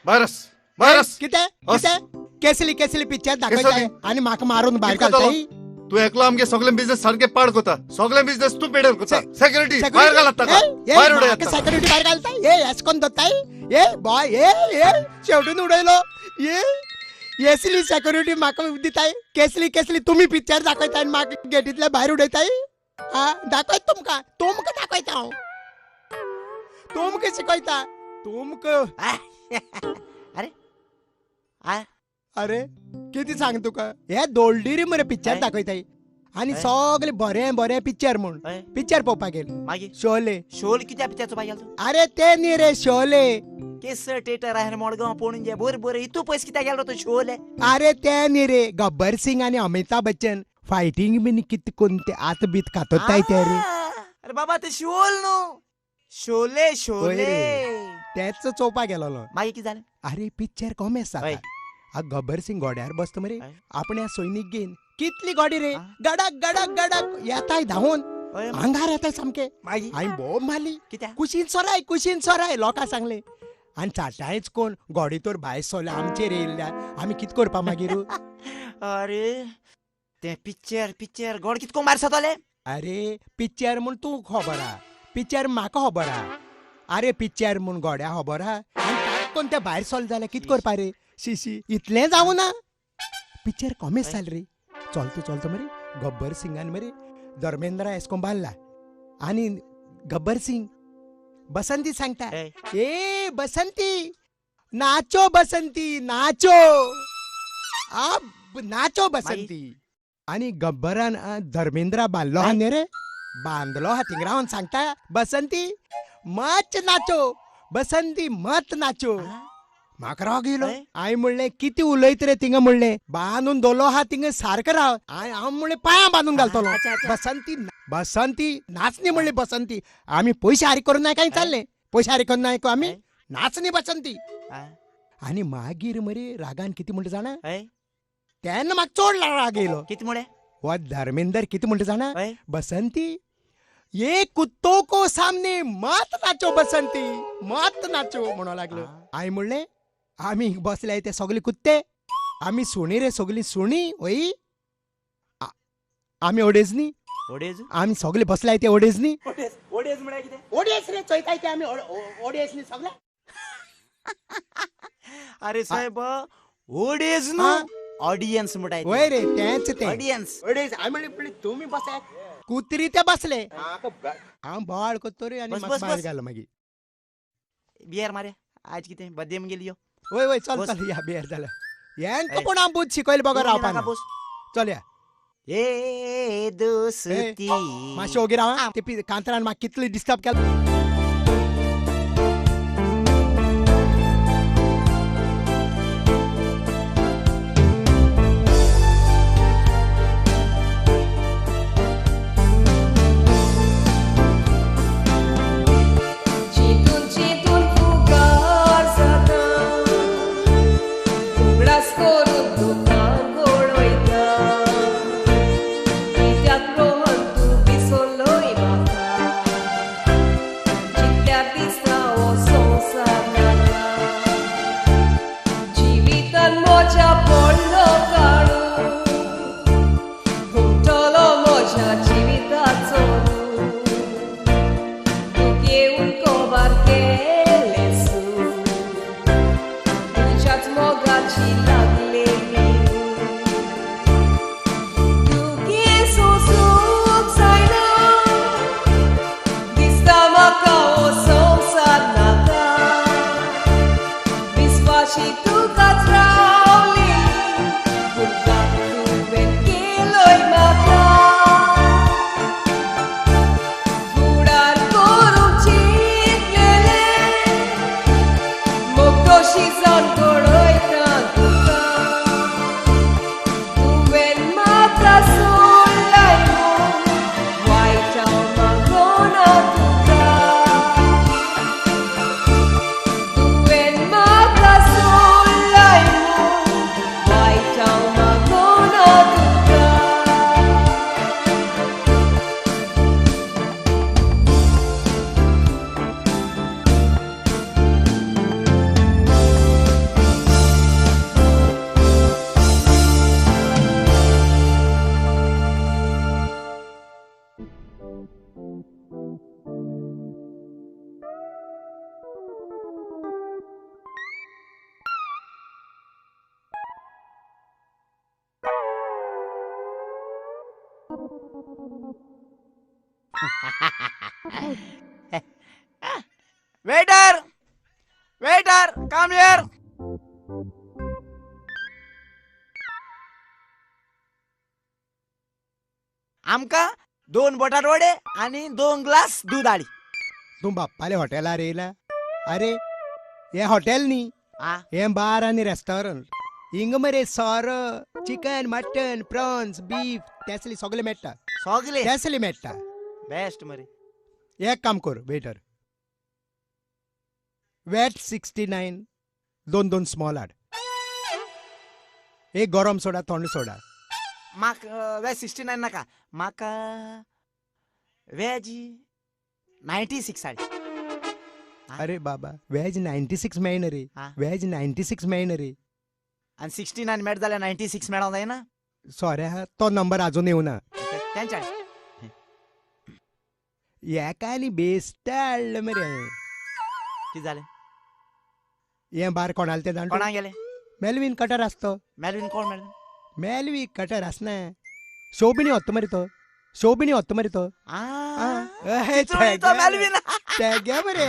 भायर वच, भायर वच. कितें कितें केसली केसली पिक्चर दाखयताय आनी म्हाका मारून भायर कितको घालताय. तू एकलो आमगे सगळे बिझनेस सारखे पाड कोता, सगळे बिझनेस तू पेडेर कोता. सेक्युरिटी भायर घालात ताका, भायर उडयात ताका. सेक्युरिटी भायर घालताय. ए एस कोन दोताय. ए बॉय ए ए शेवटून उडयलो. ए येसली सेक्युरिटी म्हाका दिताय. केसली केसली तुमी पिक्चर दाखयताय आनी म्हाका गेटींतल्या भायर उडयताय. आ दाखयत तुमकां, तुमकां दाखयता हांव, तुमकां शिकयता तुमकां. अरे आ अरे कितें सांग तुका, हे दोलडिरी मरे पिक्चर दाखयताय आनी सगळे बरें बरें पिक्चर म्हूण पिक्चर पळोवपाक गेले. मागीर शोले. शोले कित्या पिक्चरचो पाय गेलो? अरे ते न्ही रे शोले. केस टेटर आहे मडगांव पणजे बरें बरें इतू पयस कित्याक गेलो तो शोले? अरे ते न्ही रे गब्बर सिंग आनी अमिताभ बच्चन फायटींग बीन कित कोण ते आत बीत खातोताय ते रे. अरे बाबा ते शोल न्हू, शोले शोले तेच चोवपाक गेलोलो. मागीर कितें जालें? अरे पिक्चर कॉमेस जाता. गब्बर सिंग घोड्यार बसता मरे, आपणे सैनीक घेवन कितली गोडी रे, गडक गडक गडक येताय धांवून आंगार येताय सामके. हांवें बोब मारली, कुशीन सोराय कुशीन सोराय लोकां सांगले. आनी चाटायच कोण गोडी तर भायर सोरले आमचेर येयल्ल्या, आमी कितें करपा मागीर? अरे ते पिक्चर पिक्चर गोड कितको मार जातले? अरे पिक्चर म्हूण तूं खबर आहा, पिक्चर म्हाका खबर आहा. अरे पिक्चर म्हूण गोड्या खबर आहा आनी ताक ते भायर सोरले जाल्यार कितें करपा रे? शी शी इतलें जावं ना. पिक्चर कॉमेस जालें रे. चलतो चलतो मरे गब्बर सिंगान मरे धर्मेंद्रा एसको बांदला आनी गब्बर सिंग बसंती सांगता, ए बसंती नाचो, बसंती नाचो, आप नाचो बसंती. आनी गब्बरान धर्मेंद्रा बांदलो हा न्ही रे, बांदलो हा थिंग रावन सांगता बसंती मच नाचो, बसंती मत नाचो. म्हाका राग येयलो. हांवें म्हणलें कितें उलयत रे थिंगा, म्हणलें बांदून दवरलो आहा थिंगा सारको राव. हांव म्हणलें पांयां बांदून घालतलो. बसंती बसंती नाचणी म्हणलें बसंती. आमी पयशे हारी करून नाय काय चालले, पयशे हारी करून नाय आमी नाचणी बसंती. आनी मागीर मरे रागान कितें म्हणटा जाणा, तेन्ना म्हाका चड राग येयलो. कितें म्हणलें? हो धर्मेंदर कितें म्हणटा जाणा, बसंती ये कुत्तो को सामने मत नाचो, बसंती मत नाचो म्हणूंक लागलो. हांवें म्हणलें आमी बसले ते सगळे कुत्ते, आमी सुणी रे सगळी सुणी. वय आमी ओडेज न्ही, आमी सगळे बसले ते ओडेज न्ही. ओडेज म्हळ्यार कितें? ओडेज रे चोयताय ते आमी ओडेज न्ही सगळे. अरे साहेब ओडेज न्हू, ऑडियन्स म्हणटाय. वय रे तेंच तें ऑडियन्स ओडेज. हांवें म्हणलें तुमी बसाय कुत्री ते बसले. हांव बोवाळ करतो रे आनी भायर घालो. मागीर बियर मारे आज कितें बद्देम गेली यो. वय वय चल चल या बियर जाल्या. हेंका पूण हांव बूद शिकयले बगर रावपा. चल या. ए दोस्ती मातशें ओगी राव. ते कांतरान म्हाका कितली डिस्टर्ब केला. She took a trolley. Waiter, waiter, come here. आमकां 2 बटाट वडे आनी 2 ग्लास दूद हाडी. तूं बाप्पाले हॉटेलार येयला? अरे हें हॉटेल न्ही, हें बार आनी रेस्टॉरंट. हिंगा मरे सोरो, चिकन, मटन, प्रॉन्स, बीफ तेसले सगळे मेळटा. सगळे तेसले मेळटा. बेस्ट मरे. एक काम कर वेटर, वेट 69 2 2 स्मॉल हाड. एक गरम सोडा, थंड सोडा. म्हाका वेज 69 नाका, म्हाका वेज 96 हाड. अरे बाबा, वेज 96 मेळना रे. वेज 96 मेळना रे. आनी 69 मेळटा जाल्यार 96 मेळोंक जायना? सॉरी हा, तो नंबर अजून येवना. तेंच्या हेका आनी बेश्टें हाडलें मरे. कितें जालें? हें बार कोणालें तें जाणा? कोणाक गेलें? मेलवीन कटर आसतो. मेलवीन कोण? मेलवीन मेलवी कटर आसना. शोभिणी वता मरे तो. शोभिणी वता मरे तो. मेलवीन तेगे मरे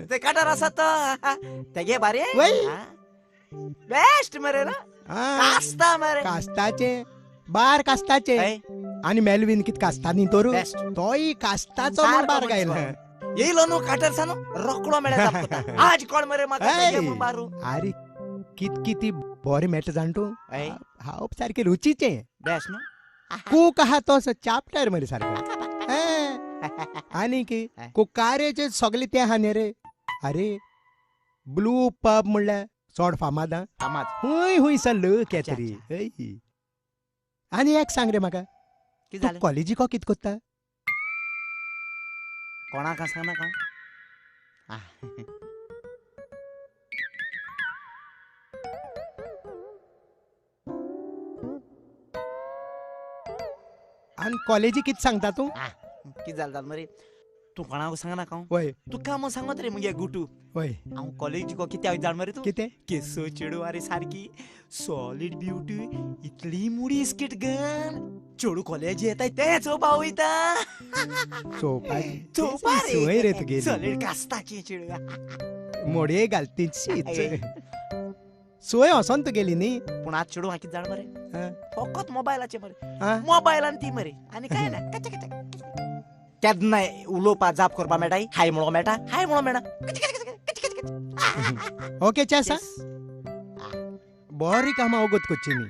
ते कटर आसा तो तेगे बारे बेस्ट मरे ना. कास्ता मरे. कास्ताचे बार कास्ताचे. आनी मेलवीन कित कास्ता न्ही तर तोय कास्ताचो म्हूण बार गायला. येयलो न्हू काटर सान रोकडो मेळ्ळा. आज कोण मरे म्हाका बारू. आरे कित किती बरें मेळटा जाण तूं. हांव सारकें रुचीचें. बेस्ट न्हू. कूक आहा तो चापटर मरे सारको. आनी की कुकारेचे सगळे ते आहा न्ही रे. अरे ब्लू पब म्हणल्यार चड फामाद. फामाद हुंय हुंय सर लोक येता रे. आनी एक सांग रे म्हाका, तूं कॉलेजीक कितें करता? कोणाक सांगनाका. आनी कॉलेजी कितें सांगता तूं? कितें जालें मरे, तूं कोणाक सांगनाका. वय तुका म्हूण सांगत रे मुगे गुटू. वय हांव कॉलेजीक कित्याक जाण मरे तूं? कितें? केसो चेडू आरे सारकी सॉलीड ब्युटी, इतली मुडी स्किट गन. चेडू कॉलेज येताय तें चोवपा वयता. चोवपा चोवपा रे रे तुगे सॉलीड कास्ताची चेडू मोडये घालती सोय वचोन तुगेली न्ही. पूण आज चेडू हांव कितें जाण मरे, फकत मोबायलाचे मरे. मोबायलान ती मरे आनी कांय ना. केन्नाय उलोवपा जाप करपा मेळटा, हाय म्हणो मेळटा, हाय म्हणो मेळटा. ओके चेसा बरी कामां वगत करची न्ही.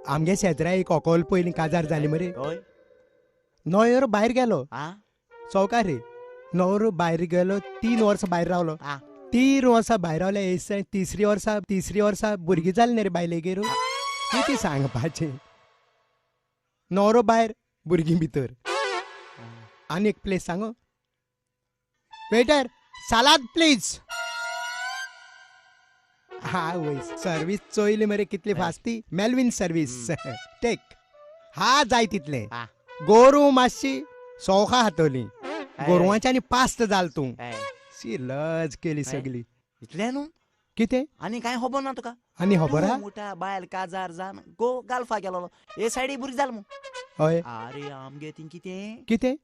आमगे शेजरा एक ओकोल पयलीं काजार जाली मरे. नोयर भायर गेलो चौकार रे. नवरो भायर गेलो, 3 वर्सां भायर रावलो. 3 वर्सां भायर रावले. तिसरी वर्सा तिसरी वर्सा भुरगीं जाली न्ही रे बायलेगेर. कितें सांगपाचें, नवरो भायर भुरगीं भितर. आनी एक प्लेस सांगो. Waiter salad please. हा वय सर्वीस चोयली मरे कितली फास्ट ती. मेलवीन सर्वीस टेक हा जाय तितले. गोरू मातशी सोखा हातोली. गोरवांच्या आनी पास्त जाल तूं. शी लज केली सगली. इतलें न्हू कितें आनी कांय खबर ना तुका? आनी खबर आहा? मोठा बायल काजार जान गो गाल्फा गेलो हे सायडी बुरी जाल मू. हय. अरे आमगे ती कितें कितें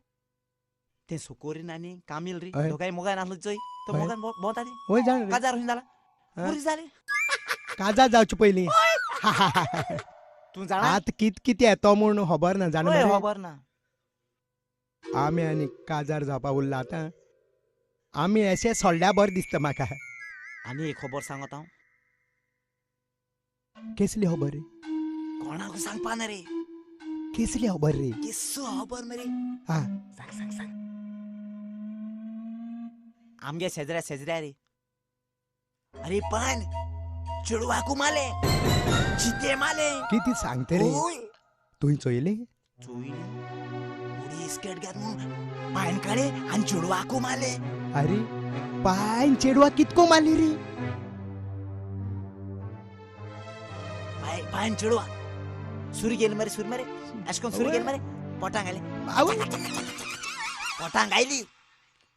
तें सुकोरीन आनी कामील रे दोगांय मोगान आसलो चोय. तो मोगान भोंवता ती. हय जाण काजार खंय जाला बुरी जाली. काजार जावचे पयलीं तूं जाणा आतां कित कितें येतो म्हूण खबर ना. जाणा खबर ना. आमी आनी काजार जावपा उरला आतां. आमी अशें सोडल्या बरें दिसता म्हाका. आनी एक खबर सांगत हांव. केसली खबर रे? कोणाक सांगपा ना रे. केसली खबर रे? केसो खबर मरे. हा सांग सांग सांग. आमगे शेजऱ्या शेजऱ्या रे. अरे पण चेडवाकू माले जिते माले. किती सांगते रे तुवें? चोयली चोयली मुडी स्केट घात म्हणून पायन काडे आनी चेडवाकू माले. अरे पायन चेडवा कितको माली रे? पायन चेडवा सुरी गेली मरे. सुरी मरे अशें करून सुरी गेली मरे. पोटांक आयली पोटांक आयली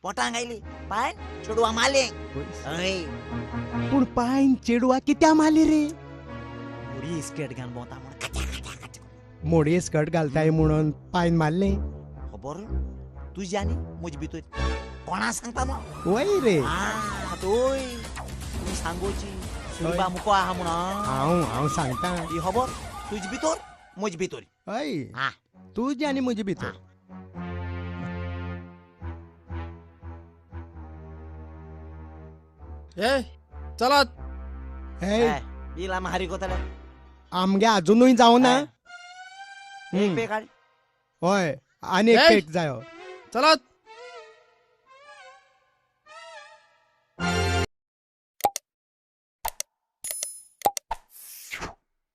पोटांक आयली. पायन चेडवा माले. पूण पायन चेडवा कित्या माली रे? मुडी स्केट घालून भोंवता म्हूण. मोडी स्कर्ट घालताय म्हणून पायन मारले. खबर तुजी आनी म्हजे भितर कोणा सांगता ना. वय रे. तोय तुमी सांगोची सुरबा मुको आहा म्हणून. हांव हांव सांगता ही खबर तुजे भितर म्हजे भितर. हय, तुजी आनी म्हजे भितर. ए चलात. बिल आमी हारी कोताले. आमगे अजुनूय जावना. एक पेक हाड. हय, आनी एक पेक जायो. चलात.